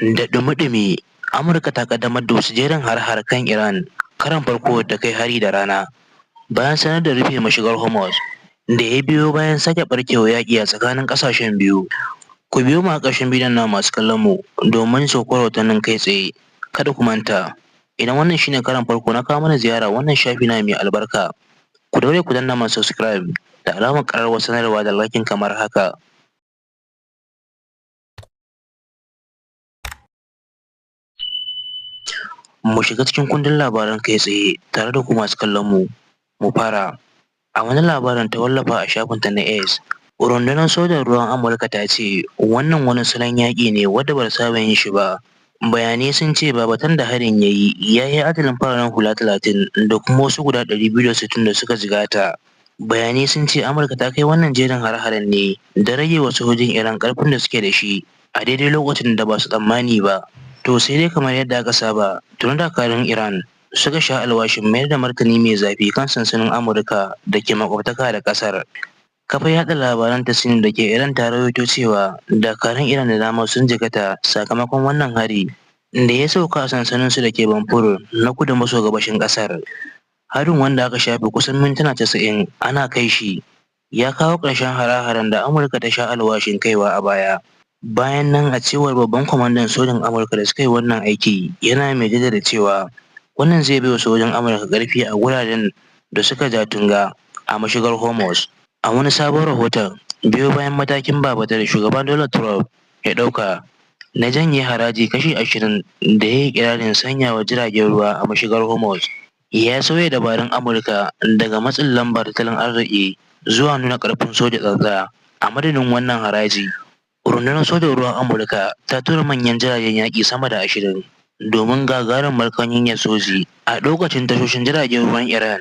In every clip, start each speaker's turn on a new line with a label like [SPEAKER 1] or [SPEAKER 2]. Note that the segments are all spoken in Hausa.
[SPEAKER 1] Da ɗumi-ɗumi, Amurka ta ƙaddamar da wasu jerin hare-hare kan Iran, karon farko da kai hari da rana, bayan sanar da rufe mashigar Hormuz, da ya biyo bayan sake ɓarkewar yaƙi a tsakanin ƙasashen biyu. Ku biyo mu a ƙarshen bidiyon nan, masu kallon mu, domin saukar rahotannin kai tsaye. Kada ku manta, idan wannan shine karon farko na kawo mana ziyara wannan shafi na mai albarka, ku daure ku danna mana subscribe da alamar ƙararrawar sanarwa da liking kamar haka. Mu shiga cikin kundin labaran kai tsaye tare da ku, masu kallon mu. Mu fara a wani labarin ta wallafa a shafinta na X, rundunar sojan ruwan Amurka ta ce wannan wani salon yaƙi ne wanda ba ta saba yin shi ba. Bayanai sun ce babatan da harin ya yi ya yi ajalin fararen hula 30 da kuma wasu guda 260 da suka jigata. Bayanai sun ce Amurka ta kai wannan jerin hare-haren ne don rage wa sojojin Iran ƙarfin da suke da shi a daidai lokacin da ba su tsammani ba. To sai dai, kamar yadda aka saba, tuni dakarun Iran suka sha alwashin mayar da martani mai zafi kan sansanin Amurka da ke makwabtaka da ƙasar. Kafar yaɗa labaran Tasnim da ke Iran ta rawaito cewa dakarun Iran da dama sun jikata sakamakon wannan hari da ya sauka a sansaninsu da ke Bamfur na kudu maso gabashin ƙasar. Harin, wanda aka shafe kusan mintuna 90 ana kai shi, ya kawo ƙarshen hare-haren da Amurka ta sha alwashin kaiwa a baya. Bayan nan, a cewar babban kwamandan sojin Amurka da suka yi wannan aiki, yana mai jaddada cewa wannan zai baiwa sojojin Amurka ƙarfi a wuraren da suka ja tunga a mashigar Hormuz. A wani sabon rahoton, biyo bayan matakin bazata da shugaba Donald Trump ya ɗauka na janye haraji kashi 20 da ya yi ikirarin sanya wa jiragen ruwa a mashigar Hormuz, ya sauya dabarun Amurka daga matsin lambar tattalin arziki zuwa nuna ƙarfin soja tsantsa. A madadin wannan haraji, rundunar sojan ruwan Amurka ta tura manyan jiragen yaƙi sama da 20 domin gagarumar kawanyar soji a ɗaukacin tashoshin jiragen ruwan Iran.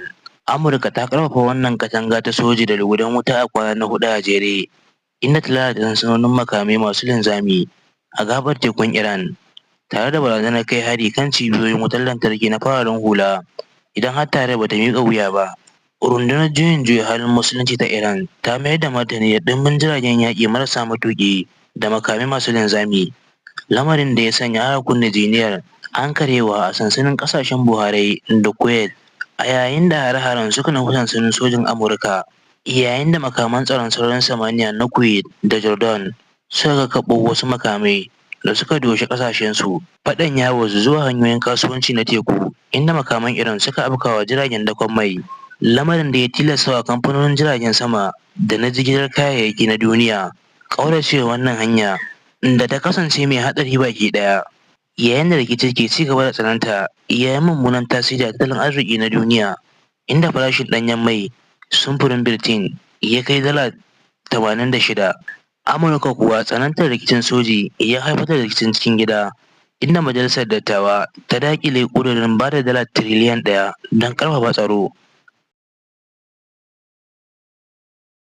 [SPEAKER 1] Amurka ta ƙarfafa wannan katanga ta soji da lugudan wuta a kwana na huɗu a jere, inda ta lalata sansanonin makamai masu linzami a gaɓar tekun Iran, tare da barazanar kai hari kan cibiyoyin wutar lantarki na fararen hula idan har tarayyar bata miƙa wuya ba. Rundunar juyin juya halin musulunci ta Iran ta mayar da martani da ɗimbin jiragen yaƙi marasa matuƙi da makamai masu linzami, lamarin da ya sanya aka kunna jiniyar ankarewa a sansanin ƙasashen Buhari da Kuwait, a yayin da hare-haren suka nufi sansanin sojin Amurka, yayin da makaman tsaron sararin samaniya na Kuwait da Jordan suka kakkaɓo wasu makamai da suka doshi ƙasashensu. Faɗan ya bazu zuwa hanyoyin kasuwanci na teku, inda makaman Iran suka afkawa jiragen dakon mai, lamarin da ya tilastawa kamfanonin jiragen sama da na jigilar kayayyaki na duniya ƙauracewa wannan hanya da ta kasance mai hatsari baki ɗaya. Yayin da rikici ke ci gaba da tsananta, ya yi mummunan tasiri a tattalin arziki na duniya, inda farashin ɗanyen mai samfurin Brent ya kai dala 86. Amurka kuwa, tsanantar rikicin soji ya haifar da rikicin cikin gida, inda majalisar dattawa ta daƙile ƙudurin ba da dala tiriliyan 1 don ƙarfafa tsaro.